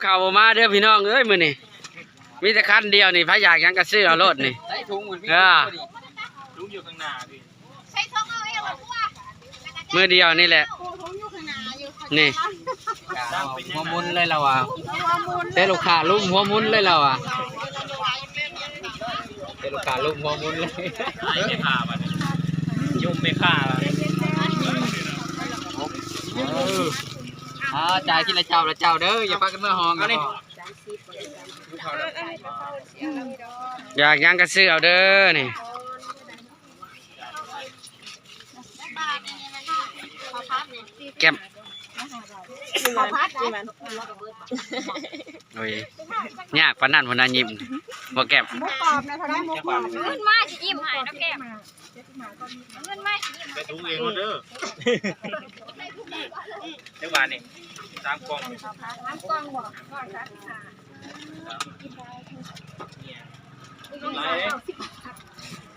ເຂົ້າບໍ່ມາເດີພີ່ນ້ອງເອີຍ ມື້ນີ້ມີແຕ່ຄັນດຽວນີ້ ໃຜຢາກຫຍັງກໍຊື້ເອົາໂລດນີ້ ໃສ່ຖົງມັນມີ ເອີ ຖົງຢູ່ຂ້າງໜ້າພີ້ ໃສ່ຖົງເອົາເອງລະຕົວະ ມື້ດຽວນີ້ແຫຼະ ໂອ້ ຖົງຢູ່ຂ້າງໜ້າຢູ່ ນີ້ ຫົວໝຸນເລີຍລາວວ່າ ແຕ່ລູກຄ້າລຸມຫົວໝຸນເລີຍລາວວ່າ ແຕ່ລູກຄ້າລຸມຫົວໝຸນເລີຍ ໃຫ້ແມ່ຄ້າບັດນີ້ ຍຸ່ມແມ່ຄ້າລະ ເອີ ອ່າ ຈ່າຍທີລະເຈົ້າລະເຈົ້າເດີ ຢ່າພາກັນເມືອຫ້ອງນະພໍ່ ຢາກຫຍັງກໍຊື້ເອົາເດີນີ້ ແກ້ມ ເຂົ້າຜັດ ໂອ້ຍ ຍາກປານນັ້ນພຸ້ນນະ ຍິ້ມ ບໍ່ແກ້ມ ໝູກອບນະ ເທົ່າໃດໝູກອບ ເງິນມາຊິຍິ້ມໃຫ້ເນາະແກ້ມ ເງິນມາຊິຍິ້ມໃຫ້ ໄປທຸງເອງໂລດເດີ ຈັກບາດນີ້ ສາມກ່ອງ ສາມກ່ອງບໍ່ ຮ້ອຍສາມສິບຫ້າ ອັນນີ້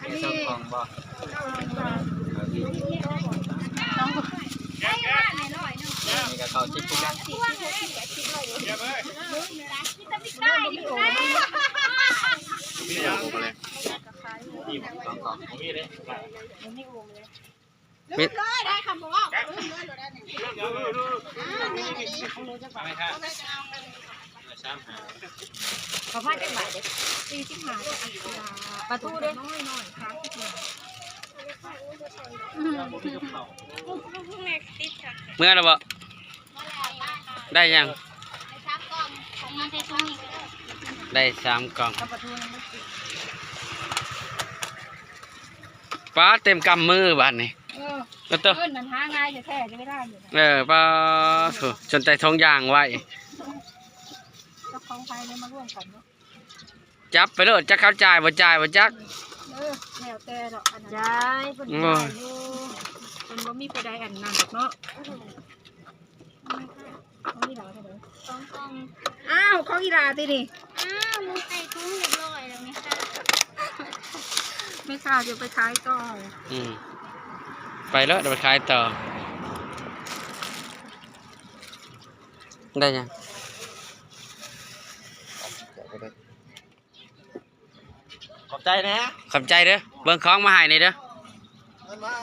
ອັນນີ້ ສອງກ່ອງບໍ່ ອັນນີ້ກໍເກົ້າສິບຄືກັນ ມີແລ້ວບໍ່? ສອງກ່ອງ ບໍ່ມີເດ້ ລືມເລີຍໄດ້ຄຳບໍ່ເວົ້າ ລືມເລີຍໂລດໄດ້ນີ້ ອ່າ ແມ່ນອີ່ຫຼີ ປະມານຈັກບາດເດ້ ສີ່ສິບຫ້າ ປາທູເດ້ ນ້ອຍໆ ສາມສິບຫ້າ ເມືອແລ້ວບໍ່? ໄດ້ຫຍັງ? ໄດ້ສາມກ່ອງ ປາດ ເຕັມກຳມືບາດນີ້ ເອີ ເອີ ເອີ ນັ້ນຫາງ່າຍແທ້ໆ ຈະໄດ້ຢູ່ ເອີ ປາດ ໂທ້ ຈົນໃສ່ຖົງຢາງໄວ້ ເຈົ້າຂອງໃຜເລີຍມາລວມກັນເນາະ ຈັບໄປໂລດ ຈັກເຂົາຈ່າຍບໍ່ຈ່າຍບໍ່ຈັກ ເອີ ແລ້ວແຕ່ດອກ ອັນນັ້ນ ຢາຍ ເພິ່ນ ໂອ້ຍ ຈ່າຍຢູ່ ເພິ່ນບໍ່ມີຜູ້ໃດອັນນັ້ນດອກເນາະ. ຂອງອີ່ຫຼ້າເທົ່າໃດ? ສອງກ່ອງ ອ້າວ ຂອງອີ່ຫຼ້າຕິນີ້ ອ້າວ ໜູໃສ່ຖົງຮຽບຮ້ອຍແລ້ວແມ່ຄ້າ ແມ່ຄ້າຊິໄປຂາຍຕໍ່ ອືມ ໄປເລີຍ ໄປຂາຍຕໍ່ ໄດ້ຫຍັງ? ຂອບໃຈແດ່ ຂອບໃຈເດີ ເບິ່ງຂອງມາໃຫ້ນີ້ເດີ ເງິນມາ